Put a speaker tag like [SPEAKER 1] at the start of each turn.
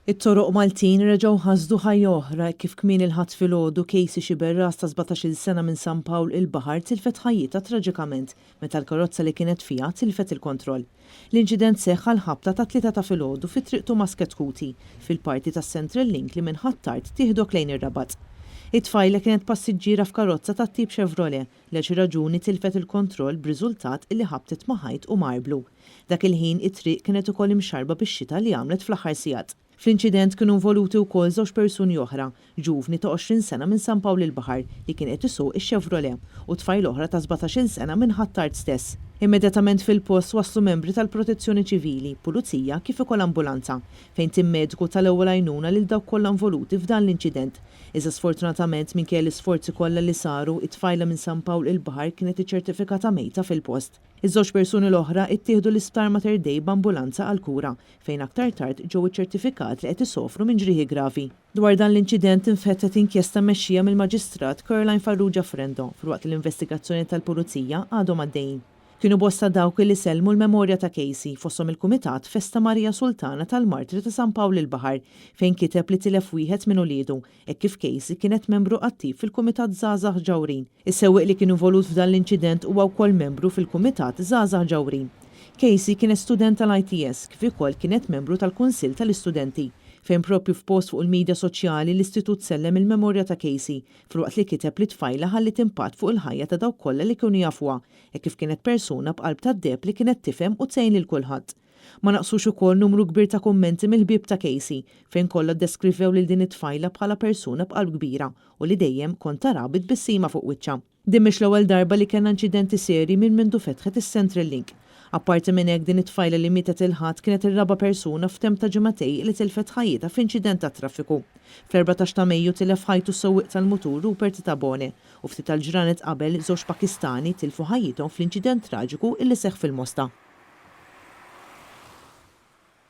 [SPEAKER 1] It-toroq Maltin reġgħu ħasdu ħajja oħra hekk kif kmieni l-Ħadd filgħodu Casey Sciberras ta' 17-il sena minn San Pawl il-Baħar tilfet ħajjitha traġikament meta l-karozza li kienet fiha tilfet il-kontroll. L-inċident seħħ għall-ħabta tat-tlieta ta' filgħodu fi Triq Tumas Chetcuti, fil-parti tas-Central Link li minn Ħ'Attard tieħdok lejn ir-Rabat. It-tfajla kienet passiġġiera f'karozza tat-tip Chevrolet li għal xi raġuni tilfet il-kontroll b'riżultat illi ħabtet ma' ħajt u ma' arblu. Dak il-ħin it-triq kienet ukoll imxarrba bix-xita li għamlet fl-aħħar sigħat. Fl-inċident kienu involuti wkoll żewġ persuni oħra, ġuvni ta' 20 sena minn San Pawl il-Baħar li kien qed isuq ix-Chevrolet u tfajla oħra ta' 17-il sena minn Ħ'Attard stess. Immedjatament fil-post waslu membri tal-Protezzjoni Ċivili, Pulizija kif ukoll ambulanza, fejn tim mediku ta l-ewwel għajnuna lil dawk kollha involuti f'dan l-inċident. Iżda sfortunatament minkejja l-isforzi kollha li saru, it-tfajla minn San Pawl il-Baħar kienet iċċertifikata mejta fil-post. Iż-żewġ persuni l-oħra ittieħdu l-Isptar Mater Dei b'ambulanza għall-kura, fejn aktar tard ġew iċċertifikat li qed isofru minn ġrieħi gravi. Dwar dan l-inċident infetħet inkjesta mmexxija mill-Maġistrat Caroline Farrugia Frendo, filwaqt li l-investigazzjoni tal-Pulizija għadhom għaddejjin. Kienu bosta dawk li sellmu l-memorja ta' Casey, fosthom il-Kumitat Festa Marija Sultana tal-Martri ta' San Pawl il-Baħar, fejn kiteb li tilef wieħed minn uliedu, hekk kif Casey kienet membru attiv fil-Kumitat Żgħażagħ Ġawhrin. Is-sewwieq li kien involut f'dan l-inċident huwa wkoll membru fil-Kumitat Żgħażagħ Ġawhrin. Casey kienet student tal-ITS kif ukoll kienet membru tal-Kunsill tal-Istudenti, fejn proprju f'post fuq il-midja soċjali l-istitut sellem il-memorja ta' Casey filwaqt li kiteb li t-tfajla ħalliet impatt fuq il-ħajja ta' dawk kollha li kienu jafuha hekk kif kienet persuna b'qalb tad-deheb li kienet tifhem u tgħin lil kulħadd. Ma naqsux ukoll numru kbir ta' kummenti mill-ħbieb ta' Casey, fejn kollha ddeskrivew lil din it-tfajla bħala persuna b'qalb kbira u li dejjem kont taraha bi tbissima fuq wiċċha. Din mhix l-ewwel darba li kellna inċidenti serji minn mindu fetħet is-Central Link. Apparti minn hekk din it-tfajla li mietet il-Ħadd kienet ir-raba' persuna f'temp ta' ġimagħtej li tilfet ħajjitha f'inċident tat-traffiku. Fl-14 ta' Mejju tilef ħajtu s-sewwieq tal-mutur Rupert Tabone u ftit tal-ġranet qabel żewġ Pakistani tilfu ħajjithom fl-inċident traġiku illi seħħ fil-Mosta.